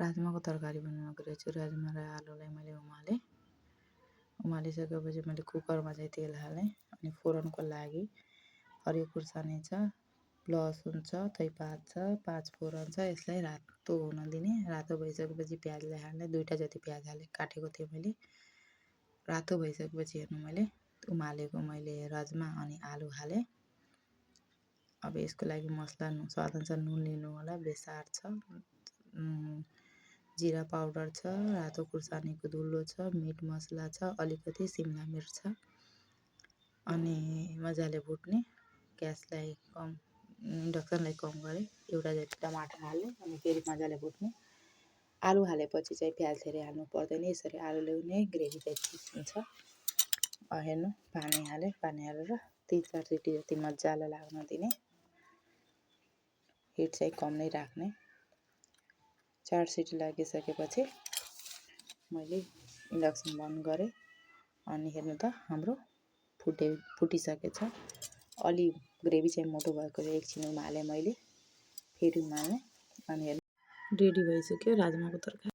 राजमाको तरकारी बनाउन गएको छु। राजमा र आलुलाई मैले उमालिसकेपछि मैले कुकरमा चाहिँ तेल हालेँ। अनि फोरनको लागि हरियो खुर्सानी छ, लसुन छ, तेजपात छ, 5 फोरन छ। यसलाई रातो हुन दिने। रातो भइसकेपछि प्याजलाई हाल्ने। 2टा जति प्याज हालेँ, काटेको थिएँ मैले। रातो भइसकेपछि हेर्नु मैले उमालेको राजमा अनि आलु हालेँ। अब यसको लागि मसला स्वादअनुसार नुन लिनु होला। बेसार छ, जीरा पाउडर छ, रातो खुर्सानीको धुलो छ, मिट मसला छ, अलिकति सिमला मिर्च छ। अनि मजाले भुट्ने। ग्यासलाई कम, इन्डक्सनलाई कम गरेँ। एउटा जति टमाटर हालेँ अनि फेरि मजाले भुट्ने। आलु हालेपछि चाहिँ प्याज धेरै हाल्नु पर्दैन। यसरी आलुले नै ग्रेभी चाहिँ ठिक हुन्छ। हेर्नु पानी हालेँ। पानी हालेर 3-4 सिटी जति मजाले लाग्न दिने। हिट चाहिँ कम नै राख्ने। 4 सिटी लागिसकेपछि मैले इन्डक्सन बन्द गरेँ। अनि हेर्नु त हाम्रो फुटिसकेछ। अलि ग्रेभी चाहिँ मोटो भएको एकछिन उमालेँ मैले, फेरि उमाल्ने। अनि हेर्नु रेडी भइसक्यो राजमाको तरकारी।